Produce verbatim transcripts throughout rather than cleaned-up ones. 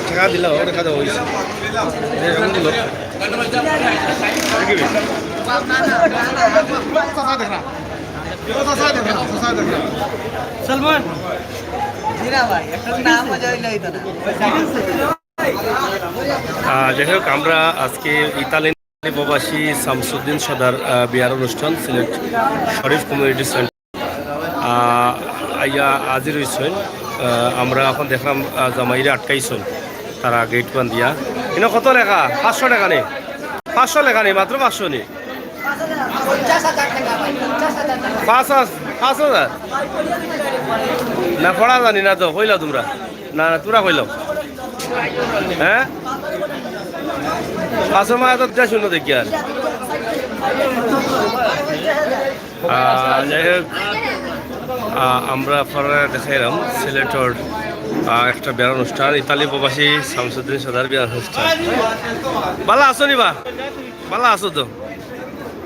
টাকা দিলা, ওটা খাওয়া হয়েছে। এই, এখন দিল। দেখি বে। সালমান, জি না ভাই, একটা নাম মজা হইলে হইতো না। আহ, যাই হোক, আমরা আজকে ইতালি প্রবাসী শামসুদ্দিন সদার, আহ, বিয়ার অনুষ্ঠান সিলেট শরীফ কমিউনিটি সেন্টার, আহ, আইয়া হাজির হইছইন। আহ, আমরা এখন দেখলাম, আহ, জামাইরে আটকাইছইন তারা গেট বান্ধিয়া। ইনো কত লেখা? পাঁচশো লেখা নি? পাঁচশো লেখা নি? মাত্র পাঁচশো নি? পাঁচ হাজার, পাঁচ হাজার। না, পড়া জানি না তো, কইলাও তোমরা। না, না, তোমরা কইলাও। হ্যাঁ? পাঁচশো মায়া তো যা শূন্য দেখি আর। আহ, যাই হোক, আহ, আমরা আপনারা দেখাইলাম সিলেটর, আহ, একটা বিয়ার অনুষ্ঠান, ইতালি প্রবাসী শামসুদ্দিন সদার বিয়ার অনুষ্ঠান। ভালা আছো নি বা? ভালা আছো তো?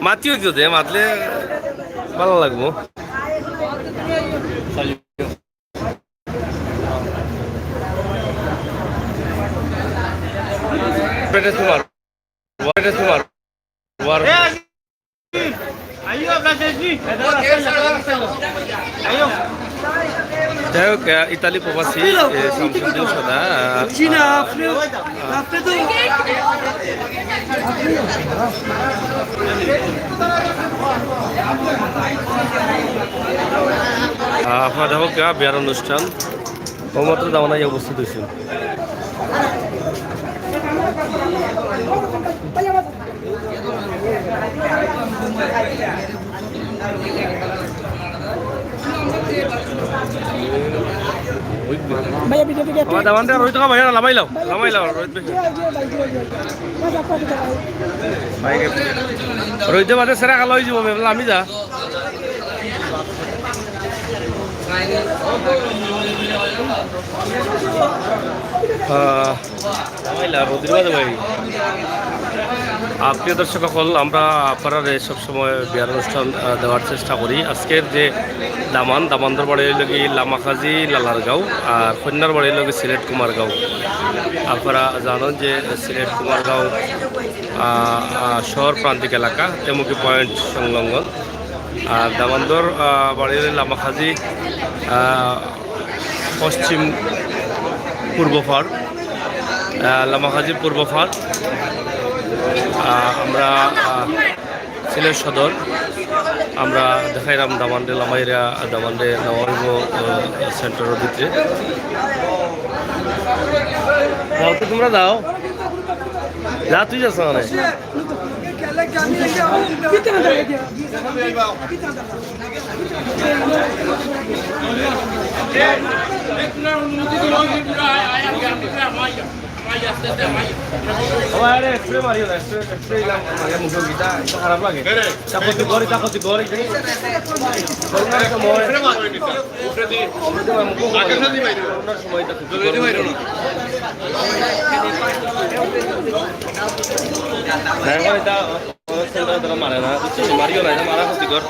মাতিও তো দে, মাতলে ভালা লাগবো। পেটে তোমার, পেটে তোমার, তোমার। যাই হোক, আহ, ইতালি প্রবাসী, এ, শামসুদ্দিন সদা, আহ, জি না, আপনি, আপনি তো আহ, আপনারা দেখো, বিয়ার অনুষ্ঠান। ও মাত্র দামান আইয়া উপস্থিত হইছে। ভাইয়া, ভিডিও, ভিডিও। আমার দামানটা রোহিত, ভাইয়া, লামাই লাও, লামাই লাও, রোহিত ভাই। রোহিত বাদে সেরা কালো হয়ে যাবো, আমি যা। আহ, আহ, প্রিয় দর্শক সকল, আমরা আপনারারে সবসময় বিয়ার অনুষ্ঠান, আহ, দেওয়ার চেষ্টা করি। আজকের যে দামান, দামান্দর বাড়ি হইল কি লামাকাজি লালারগাঁও, আর কন্যার বাড়ি হইল কি সিলেট কুমারগাঁও। আপনারা জানেন যে সিলেট কুমারগাঁও, আহ, আহ, শহর প্রান্তিক এলাকা, তেমুকি পয়েন্ট সংলগ্ন। আর দামান্দর, আহ, বাড়ি হইল লামাকাজি, আহ, পশ্চিম পূর্ব পাড়, আহ, লামাকাজি পূর্ব পাড়। আহ, আমরা, আহ, সিলেট সদর, আমরা দেখাইলাম দামান্দে লামাইরা, দামান্দে নওয়ারগো, আহ, সেন্টারের ভিতরে। যাও তো তোমরা যাও। যা তুই যাস না মানে। ও আরে, স্প্রে মারিও না, স্প্রে, স্প্রে ইলা মারিয়া মুখে দিতা, এটা খারাপ লাগে। তা কত গড়ি, তা কত গড়ি। করোনার সময়, করোনার সময় এটা খুব গরম। না, এখন এটা কোনো সেন্টার দ্বারা মারে না, বুঝছো? মারিও না, এটা মারা ক্ষতিকর।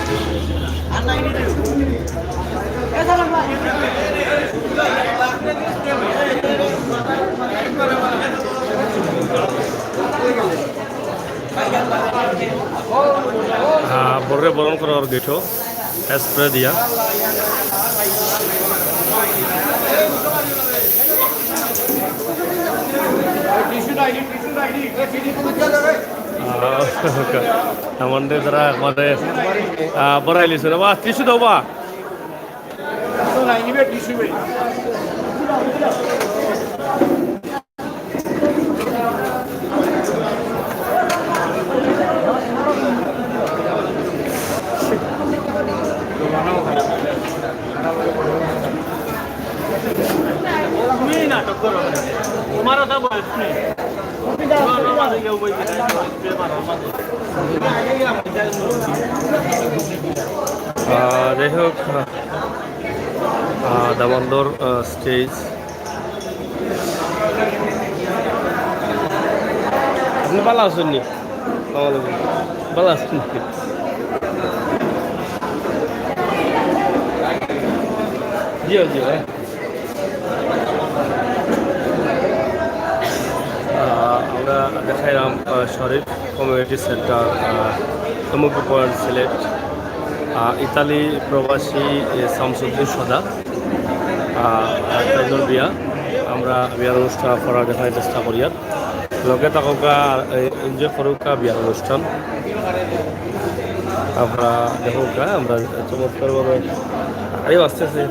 আহ, বড়রে বরণ করার গেটও স্প্রে দিয়া। আহ, আমাদের যারা আমাদের, আহ, বড়াই লিছে না, বা টিস্যু দাও বা। তুমি নাটক করো না। তোমারও তো বয়স নেই। তোমার মাঝে কেউ বই দিলে, বেমার আমার মাঝে। আহ, যাই হোক, আহ, দামান্দর, আহ, স্টেজ। আপনি ভালো আছেন নি? ভালো আছেন নি? জি, জি, হ্যাঁ। আহ, আমরা দেখাইলাম, আহ, শরীফ কমিউনিটি সেন্টার, আহ, তমুকু পয়েন্ট সিলেট। আহ, ইতালি প্রবাসী, এ, শামসুদ্দিন সদা, আহ, তাইনর বিয়া। আমরা বিয়ার অনুষ্ঠান আপনারা দেখার চেষ্টা করিয়ার। লগে থাকউক্কা, এ, এনজয় করউক্কা বিয়ার অনুষ্ঠান। আপনারা দেখউক্কা, আমরা চমৎকারভাবে, আরে, আস্তে আস্তে।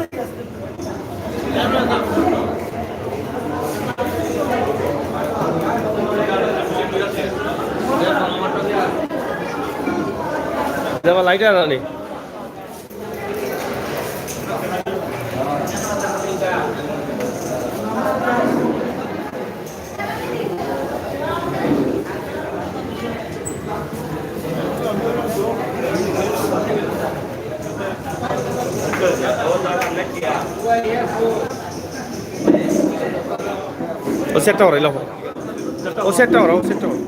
যাবা, লাইট আনা নি? ও সেটটা ওরাই লাও। ও সেটটা ওরা, ও সেটটা ওরা।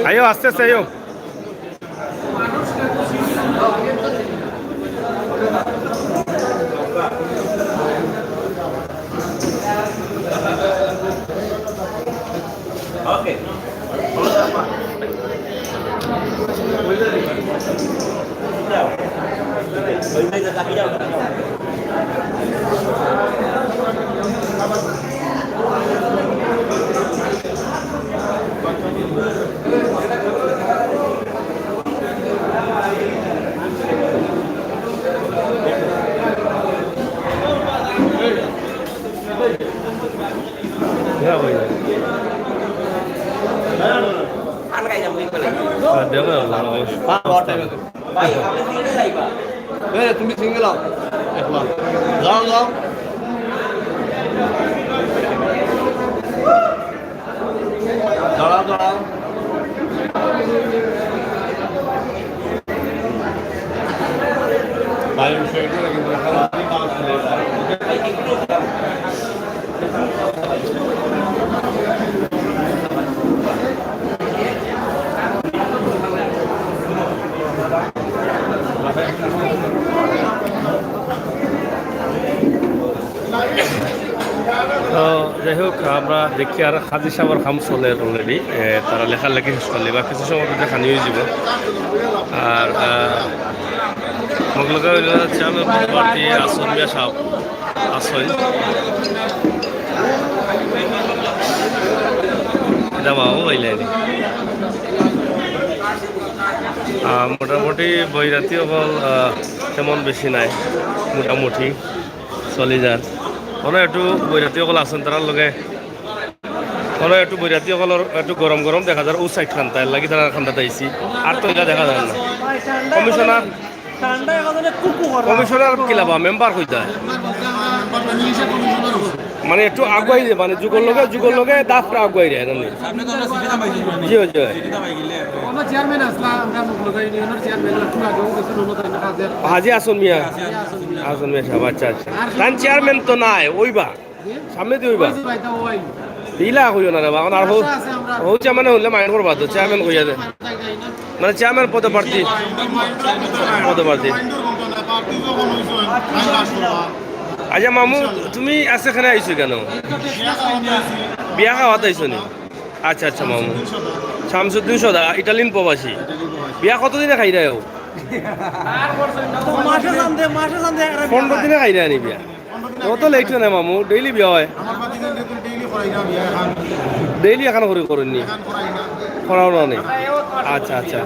আইও, আস্তে আস্তে আইও। এ, তুমি সিঙ্গেল আও। একলা। যাও, যাও। দাঁড়াও, দাঁড়াও। তো যাই হোক, আমরা দেখি আর কাজী সাবর কাম চলের already। এ, তারা লেখালেখি শেষ করলে বা কিছু সময় মধ্যে খানি অইযিবো। আর, আহ, মগলগা অইল চেয়ারম্যান পদপ্রার্থী আসন মিয়া সাহেব আছইন। এটা বাবু বইলেনি। আহ, মোটামুটি বৈরাতি অকল, আহ, তেমন বেশি নাই, মোটামুটি চলি যার। অনো একটু বৈরাতি অকল আছইন, তারার লগে অনো একটু বৈরাতি অকলর একটু গরম গরম দেখা যার, ও সাইড খান্তা, এর লাগি তারা খান্তাত আইছি। আর তো ইলা দেখা যার না। কমিশনার, কমিশনার কিলা বা মেম্বার কইতা? মানে একটু আগুয়াই যায়, মানে যুগর লগে, যুগর লগে ধাপটা আগুয়াই যায়, জানি। সামনে তো আমরা সিটি দামাই দিই, মানে। জি, জি। সিটি দামাই গেলে। অন্য চেয়ারম্যান আসলা, আমরা মুখ লগাই ইউনিয়নের চেয়ারম্যান, একটু আগেও গেছিল, অন্য তাই না, কাজের। হাজি হাসান মিয়া। হাজি হাসান মিয়া। হাসান মিয়া সাহেব, আচ্ছা, আচ্ছা। তান চেয়ারম্যান তো নাই, ওইবা। জি? সামনে দিয়ে ওইবা। ওই যে ভাই, তা ওই। ইলা কইও না রে বা, এখন আর হো-, আশা আছে আমরা। হো চেয়ারম্যানে হইলে মাইন্ড করবা তো, চেয়ারম্যান কইয়া দে। মানে চেয়ারম্যান পদপ্রার্থী। পদপ্রার্থী। আচ্ছা মামু, তুমি আজকে এখানে আইছো কেন? বিয়া খাওয়াত আইছো নি? আচ্ছা, আচ্ছা মামু। শামসুদ্দিন সদা, ইটালিয়ান প্রবাসী। বিয়া কতদিনে খাইরায়? মাসে জানতে, মাসে জানতে। পনেরো দিনে খাইরায় নি বিয়া? অত লেট না মামু, ডেইলি বিয়া হয়। আমার বাকি দিন তো ডেইলি করাই না বিয়া এখন। ডেইলি এখন করে করেননি? এখন করাই না। করাও না নি? আচ্ছা, আচ্ছা।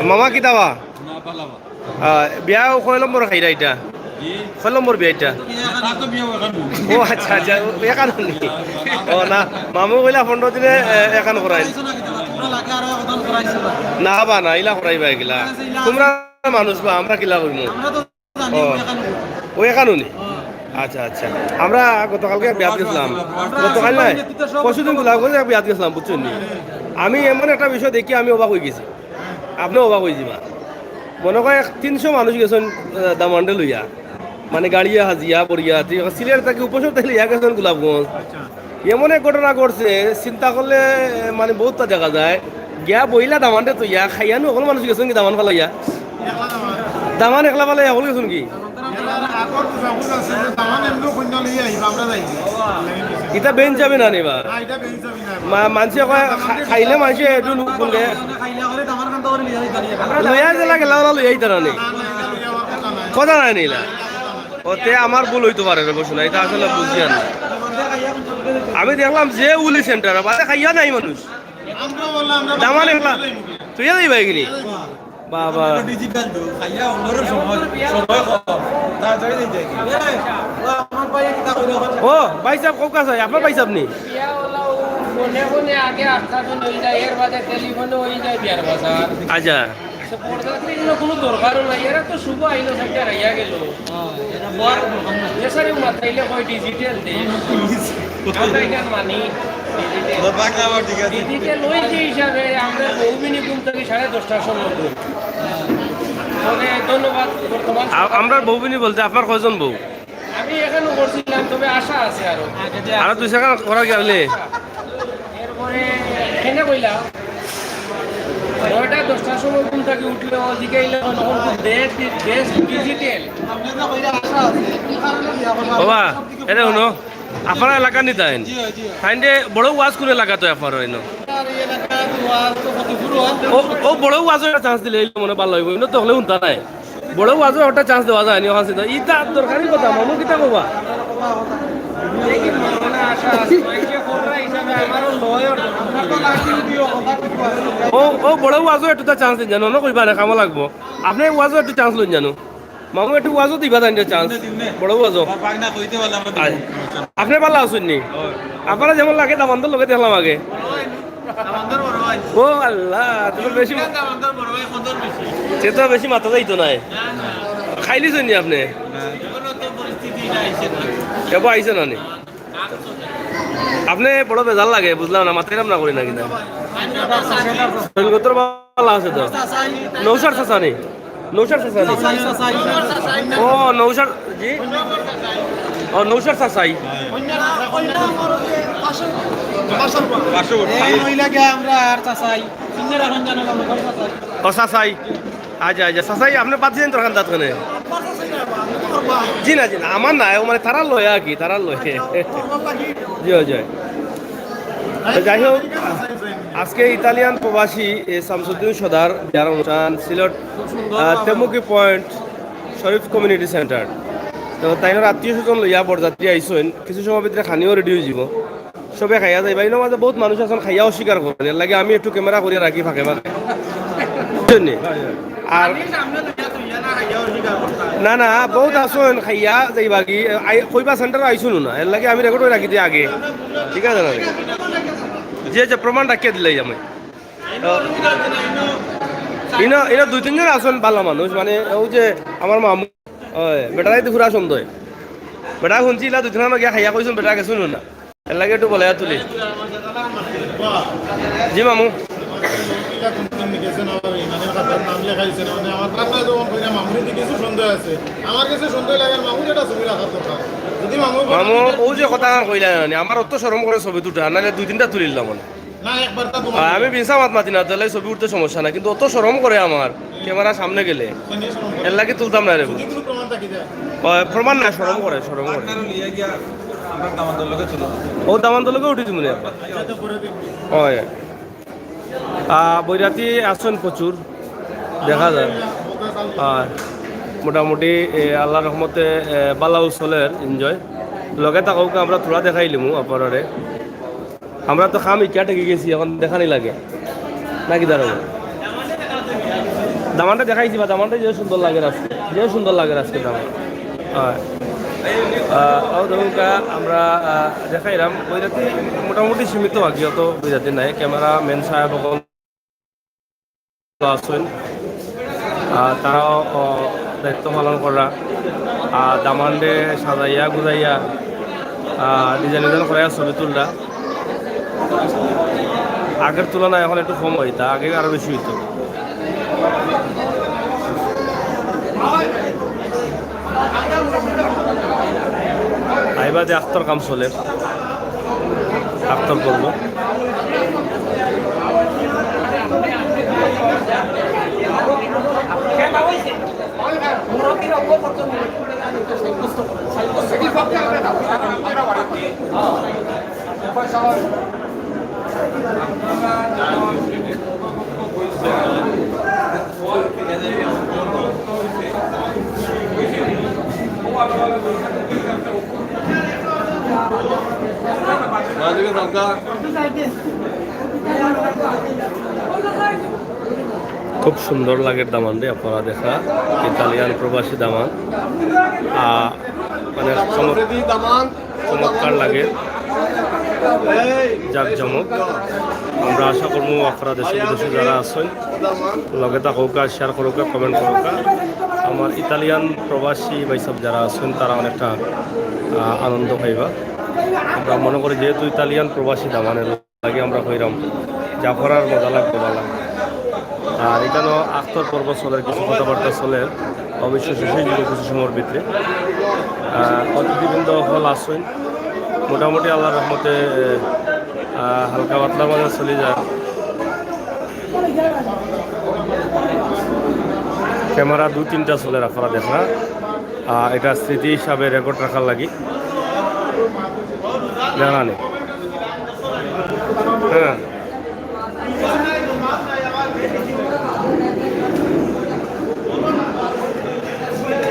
মামা কিতা বা? আহ, বিয়া কয় নম্বর খাইরা ইটা? কয় নম্বর বিয়া ইটা? ও আচ্ছা, আচ্ছা, ও এখানো নি? ও না, মামু কইলা পনেরো দিনে, এ, এখান করাইন। না বা না, ইলা করাইবা এগুলা। তোমরা মানুষ বা, আমরা কিলা কইমু? ও, ও এখানো নি? আচ্ছা, আচ্ছা। আমরা গতকালকে এক বিয়াত গেছিলাম। গতকাল নয়, পরশুদিন গোলাপগঞ্জে এক বিয়াত গেছিলাম, বুঝছইন নি? আমি এমন একটা বিষয় দেখি আমি অবাক অই গেছি। আপনিও অবাক অই যিবা। মনো কয় এক তিনশো মানুষ গেছইন, আহ, দামান্দরে লইয়া। মানে গাড়িয়ে হাজিয়া, বরিয়া, ঠিক আছে, সিলেট থাকি উপসর থাকি লইয়া গেছইন গোলাপগঞ্জ। এমন এক ঘটনা ঘটছে, চিন্তা করলে, মানে, বহুতটা দেখা যায়। গিয়া বইলা দামান্দরে থইয়া, খাইয়া নু অকল মানুষ গেছইন কি দামান ফালাইয়া? দামান একলা ফালাইয়া অকল গেছইন কি? ইটা বেঞ্জামিন আনিবা। মা-, মানষে কয়, খা-, খাইলে মানষে একটু নুক বুলে। লইয়া গেলা, গেলা ওরা লইয়া আইতা না নি। কথা নাই নিলা। ওতে আমার ভুল অইতো পারে রে, বুঝছো না? ইটা আসলে বুঝি আর না। আমি দেখলাম যে উলি সেন্টার, বাদে খাইয়া নাই মানুষ। দামান একলা। তুই যাইবা এগিনি? বাবা। ডিজিটাল তো, খাইয়া অন্যর সময়, সময় কম। তাড়াতাড়ি যাইতে হয়। ও, ভাই সাহেব, কউক্কা চাই, আপনার ভাই সাহেব নি? বিয়া ওলা ও ফোনে ফোনে আগে আস্তা তো লই যায়, এর বাদে টেলিফোনে অই যায় বিয়ার বাজার। আচ্ছা। তো বরযাত্রী ইনো কুনু দরকারও নাই, এরা তো শুভ আইলো, সবটা আইয়া গেল। যে সারে মাতাইলে কয় ডিজিটাল দেশ। আমরা ইখান মানি। ডিজিটাল অই যে হিসাবে আমরা বউবিনি ঘুম থাকি সাড়ে দশটার সময় উঠি। তবে ধন্যবাদ, বর্তমান আ-, আমরার বউবিনি বলতে আপনার কয়জন বউ? আমি এখানো করছিলাম, তবে আশা আছে আরো। আরো দুই সেকেন্ড করা গেলে। এরপরে কেনে কইলা, নয়টা দশটার সময় ঘুম থাকি উঠলে ও জিগাইলে, "এখন তো দেশ, দেশ ডিজিটাল।" বাবা, এটা হুনো, আপনার এলাকা নি তাইন? জি, জি। তাইন যে বড় ওয়াজ কোন এলাকাত অয় আপনার অইন? আর এই এলাকাত ওয়াজ তো কত শুরু হয়। ও, ও বড় ওয়াজর চান্স দিলে এই মনে ভালা অইবো, ইনো তো হকলে হুনতা নায়। বড় ওয়াজর একটা চান্স দেওয়া যায় নি, ওখান থেকে। ইটা দরকারি কথা, মামু কিতা কবা? ও, ও বড় ওয়াজর একটু চান্স দিন জানো, না কইবা না, কামো লাগবো। আপনে ওয়াজর একটু চান্স লইন জানো। মামু একটু ওয়াজও দিবা জানি চান্স। দিমনে, দিমনে। বড় ওয়াজও। আমার ভাগনা কইতে পারলাম না, আয়। দিমু। আপনে ভালা আছইন নি? হয়। আপনারা যেমন লাগে দামান্দর লগে দেখলাম আগে। দামান্দর বড় ভাই। ও আল্লাহ, তুমি বেশি দামান্দর বড় ভাই, কদর বেশি। সে তো বেশি মাথা যাইতো নায়। না, না। খাইলিছইন নি আপনে? না। জীবনে তো পরিস্থিতি এটা আইছে না। কেবল আইছে না নি? আপনে বড় বেজার লাগে, বুঝলাম না, মাথায় কাম না করি না কিনা? শরীর গতর ভালা আছে তো? নৌসার চাচা নি? নৌসার চাচা নি? ও, নৌসার, জি? ও, নৌসার চাচাই। পার্শ্ববর্তী। এই মহিলাকে আমরা আর চাচাই। ও, চাচাই। আচ্ছা, আচ্ছা, চাচাই, আপনে বাদ দিলেন তোর খান্দাত কেনে? জি না, জি না, আমার না, ও মানে তারার লয়ে আর কি, তারার লয়ে। জি, জি। তো যাই হোক, আজকে ইতালিয়ান প্রবাসী, এ, শামসুদ্দিন সদার বিয়ার অনুষ্ঠান, সিলেট, আহ, তেমুকি পয়েন্ট, শরীফ কমিউনিটি সেন্টার। তো তাইনর আত্মীয় স্বজন লইয়া বরযাত্রী আইছইন, কিছু সময় ভিতরে খানিও রেডি অই যিবো। সবে খাইয়া যাইবা। ইনো মাঝে বহুত মানুষ আছইন খাইয়া অস্বীকার করইন, এর লাগি আমি একটু ক্যামেরা করিয়া রাখি ফাঁকে ফাঁকে। বুঝছইন নি? আর না, না, বহুত আছইন খাইয়া যাইবা কি, আই-, কইবা সেন্টার আইছইন না, এর লাগি আমি রেকর্ড করি রাখি দিই আগে। ঠিক আছে না? যে যে প্রমাণ রাখিয়া দিলাই আমি। ইনো, ইনো দুই তিনজন আছইন ভালা মানুষ, মানে অউ যে আমার মামু, ওই, বেটারাই তো পুরা সন্দেহ। বেটা হুনছি ইলা দুই তিনখান গিয়া খাইয়া কইছইন, বেটা গেছইন না। এর লাগি একটু বলাইয়া তুলি। জি মামু। আমার কাছে সন্দেহ আছে, আমার কাছে সন্দেহ লাগে, মামুর একটা ছবি রাখার দরকার। যদি মামু মামু, ও যে কথা আর কইলা না, আমার অত শরম করে ছবি তুলতে, আর নাহলে দুই তিনটা তুলিলাম মানে। না, একবার তা তোমার আর আমি বিনসা মাত মাতি না, তাহলে ছবি উঠতে সমস্যা না, কিন্তু অত শরম করে আমার ক্যামেরা সামনে গেলে, এর লাগি তুলতাম না রে। যদি কোনো প্রমাণ থাকি যায়। ও, প্রমাণ না, শরম করে, শরম করে। আপনারও নিয়ে গিয়া আমরা দামান্দর লগে চলে যাবো। ও, দামান্দর লগে উঠি তুমি রে। আচ্ছা, তো পরে দেখবো। ওই। আহ, বৈরাতি আছেন প্রচুর, দেখা যায়। আর মোটামুটি, এ, আল্লাহর রহমতে, এ, বালাউ চলের, এনজয়। লগে থাকউক্কা, আমরা থুড়া দেখাইলিমু আপনারারে। আমরা তো খাম ইচ্ছা ঠেকে গেছি, এখন দেখানি লাগে। নাকি দাঁড়াবো? দামানটা দেখাইছি বা দামানটা যে সুন্দর লাগে আজকে, যে সুন্দর লাগে আজকে দামান। হয়। আহ, ও ধরুন কা আমরা, আহ, দেখাইলাম, বৈরাতি মোটামুটি সীমিত বাকি, অত বৈরাতি নাই। ক্যামেরা ম্যান সাহেব এখন আছেন, আহ, তারাও, আহ, দায়িত্ব পালন করা, আহ, দামানরে সাজাইয়া গুজাইয়া, আহ, ডিজাইন ডিজাইন করাইয়া ছবি তুলরা। আগের তুলনায় এখন একটু কম হয়, তা আগে আরো বেশি হইতো। আইবা যে আখতার কাম চলে, আখতার করবো। খুব সুন্দর লাগে দামান রে, আপনারা দেখা, ইতালিয়ান প্রবাসী দামান। আহ, মানে, চমৎ-, চমৎকার লাগে, জাঁকজমক। আমরা আশা করবো আপনারা দেশে বিদেশে যারা আছেন, লগে থাকউক্কা, শেয়ার করউক্কা, কমেন্ট করউক্কা। আমার ইতালিয়ান প্রবাসী ভাই সাহেব যারা আছেন, তারা অনেকটা, আহ, আনন্দ পাইবা। আমরা মনে করি যেহেতু ইতালিয়ান প্রবাসী দামানের লাগে আমরা কইরাম, জাফরার মজা লাগতো ভালা। আর এখানো আখতর পর্ব চলের, কিছু কথাবার্তা চলের, অবশ্য শেষ হয়ে যাবে কিছু সময়ের ভিতরে। আহ, অতিথিবৃন্দ হল আসছেন, মোটামুটি আল্লাহর রহমতে, আহ, হালকা পাতলা মানে চলে যায়। ক্যামেরা দুই তিনটা চলের, আপনারা দেখরা। আহ, এটা স্মৃতি হিসাবে রেকর্ড রাখার লাগি। জানা নেই। হ্যাঁ।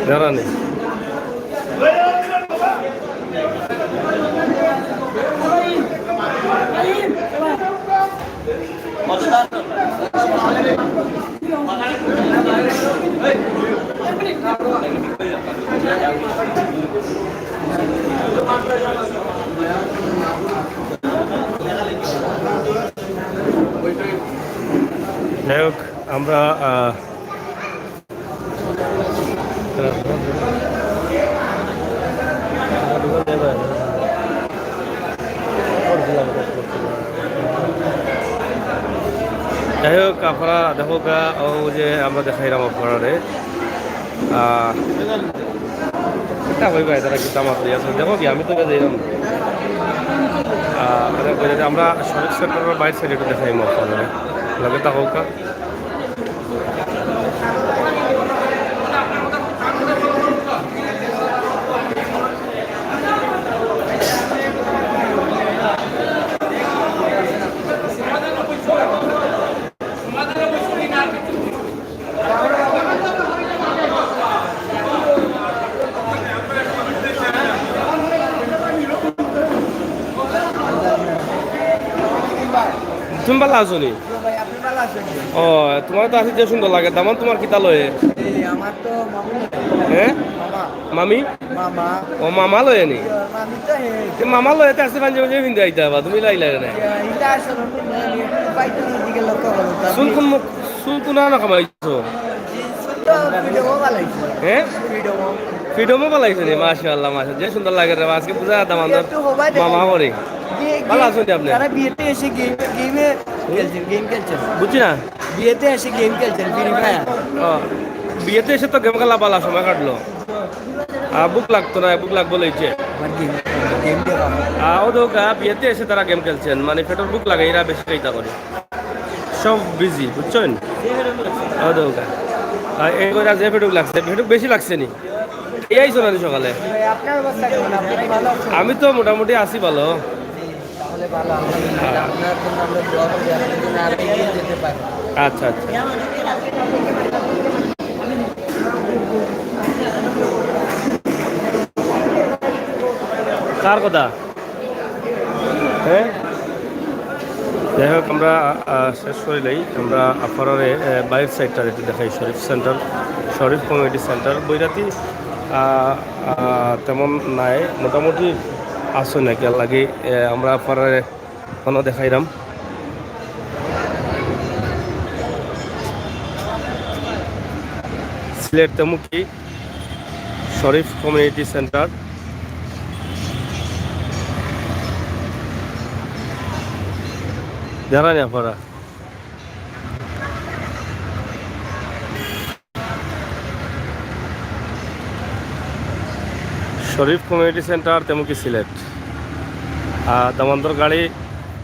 জানা নেই। যাই হোক, আমরা, আহ, যাই হোক, আপনারা দেখউক্কা, ও যে আমরা দেখাইলাম আপনারারে, আহ, এটা হইবা, তারা কি দামাত লইয়া আছে? দেখো কি, আমি তো এটা যাইলাম। আহ, এটা কইলে যে আমরা শরীফ সেন্টারের বাইরে সাইডে একটু দেখাইমু আপনারারে। লগে থাকউক্কা। তুমি ভালা আছো নি? ও, তোমার তো আছে যে সুন্দর লাগে। দামান তোমার কিতা লয়ে? এই, আমার তো মামু। হ্যাঁ? মামা। মামি? মামা। ও, মামা লয়ে নি? মামি তো হে। এ, মামা লয়ে তো আছে, পাঞ্জাবি যে পিন্দে আইতা বা, তুমি লাই লাগে না। ইয়া, ইটা আসলে তো না, আমি একটু বাইরে দিকে লক্ষ্য করো। চুল কোন মুখ, চুল কোন আনা কামাইছো? চুল তো ভিডিও বানাইছি। হ্যাঁ? ভিডিও। ফ্রিডমও পালাইছো নি? মাশাআল্লাহ, মাশাআল্লাহ, যে সুন্দর লাগে রে। আজকে বুঝা দাম আমরা একটু হবাই দেখে। মামা করি। বিয়ে, ভালো বিয়ে, আছো নি আপনি? তারা বিয়েতে এসে গেম, গেমে খেলছেন, গেম খেলছেন। বুঝছি না। বিয়েতে এসে গেম খেলছেন, ফ্রি ফায়ার। ও, বিয়েতে এসে তো গেম খেলা বালা সময় কাটলো। আহ, ভুক লাগতো না, ভুক লাগবো লইছে। আমার গেম, গেম খেলা। আহ, ও দেখো, বিয়েতে এসে তারা গেম খেলছেন, মানে পেটর ভুক লাগে, এরা বেশি খাইতা করে। সব বিজি, বুঝছেন? ও দেখো, আহ, এই করে যে পেটুক লাগছে, পেটুক বেশি লাগছে নি? এই আইছো না নি সকালে? ভাই, আপনার অবস্থা কেমন? আপনি কি ভালো আছেন? আমি তো মোটামুটি আছি ভালো। তাহলে ভালো, আলহামদুলিল্লাহ। আপনার জন্য আমরা দোয়া করি, আপনি যেন আরো এগিয়ে যেতে পারেন। আচ্ছা, আচ্ছা। কার কথা? হ্যাঁ? যাই হোক, আমরা, আহ, শেষ করিলাই। আমরা আপনারারে, আহ, বাইরের সাইডটা একটু দেখাই, শরীফ সেন্টার, শরীফ কমিউনিটি সেন্টার। বৈরাতি, আহ, আহ, তেমন নাই, মোটামুটি আছে নাকি, এর লাগি, আহ, আমরা আপনারারে অনো দেখাইরাম। সিলেট তেমুকি শরীফ কমিউনিটি সেন্টার। যারা নি আপনারা। শরীফ কমিউনিটি সেন্টার, তেমুকি সিলেট। আর দামান্দর গাড়ি,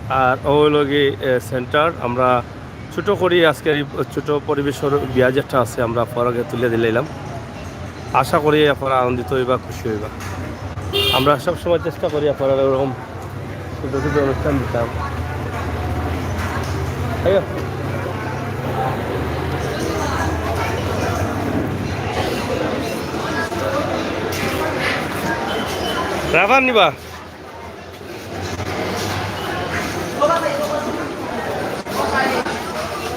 আর ওই লগি, এ, সেন্টার। আমরা ছোট করি আজকের এই ছোট পরিবেশর বিয়া যেটা আছে, আমরা আপনারারে তুলে দিলাইলাম। আশা করি আপনারা আনন্দিত হইবা, খুশি হইবা। আমরা সব সময় চেষ্টা করি আপনারা ওরকম ছোট ছোট অনুষ্ঠান দিতাম। আইও। রাফান নিবা?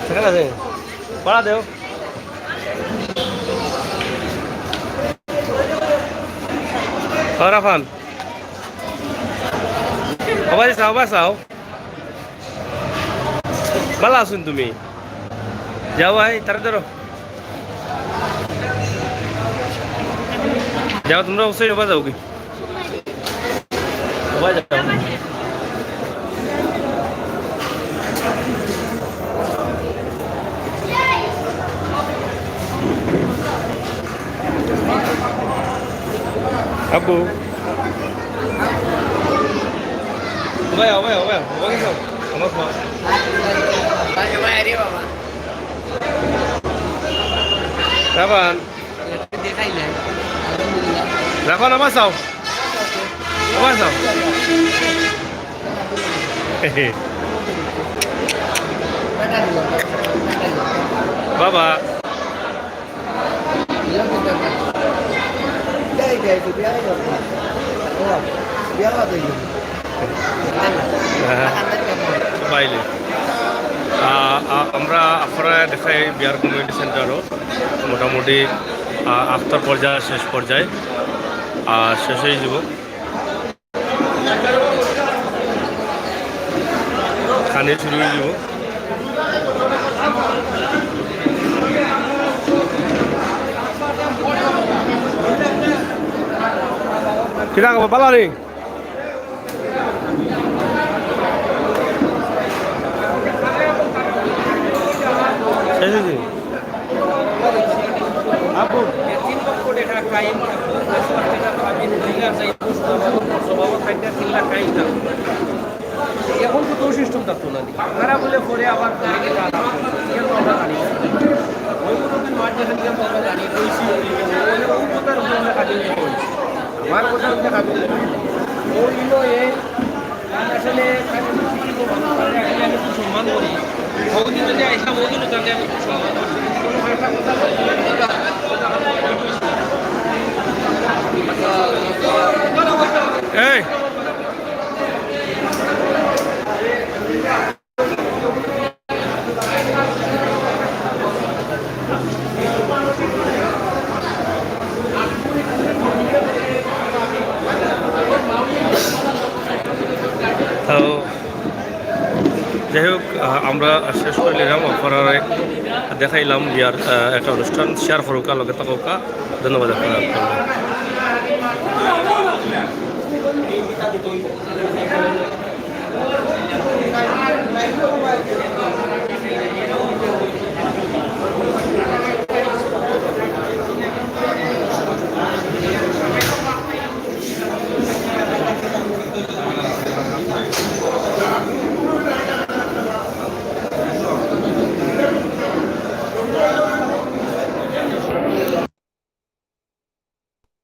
সেখানে আছে। পড়া দেও। ও রাফান। ও ভাই চাও, ভাই চাও। ভালো আছো নি তুমি? যাও ভাই, তাড়াতাড়ি ধরো। যাও, তোমরা অবশ্যই সবাই যাও কি? সবাই যাও। আব্বু। ভাই, ভাই, ভাই, ভাই, যাও। আমার মা। রাফান। রাফান, আবার চাও। আবার চাও। বাবা। হ্যাঁ, বাইরে। আ, আ, আমরা আপনারারে দেখাই বিয়ার কমিউনিটি সেন্টারও মোটামুটি, আ, আফতার পর্যায়ে, শেষ পর্যায়ে, আ, শেষ হয়ে যাব। খানি শুরু হয়ে যাব। কিরা খবর, বালা নি? শেষ হয়েছে? আপু। তিন লক্ষ টাকা কায়েম থাকবো, পাঁচ লাখ টাকা পাবেন, ঠিক আছে, এই প্রশ্ন আমাদের সভাপতি থাকবে, তিন লাখ কায়েম থাকবো। এখন তো দোষ সিস্টেম থাকতো না। তারা বলে পরে আবার কমিটি কাজ করবে। এটা তো আমরা জানি না। ওই কোনো দিন মাঠ দেখানি গেলে তো আমরা জানি, ওই সিওরি, ওই উপতার উপরে আমরা কাজে নিয়ে বলছি। আমার কথা হচ্ছে কাজে নিয়ে। ওই হলো এ, আসলে তাকে তো শিক্ষিত মানুষ, তাকে আসলে আমি খুব সম্মান করি। ওই দিন যদি আইসা, ওই দিনও তাকে আমি খুব সম্মান করি। এই। তো, যাই হোক, আহ, আমরা শেষ করে নিলাম, আপনারারে দেখাইলাম বিয়ার, আহ, একটা অনুষ্ঠান। শেয়ার করুকা, লগে থাকুকা। ধন্যবাদ আপনারা।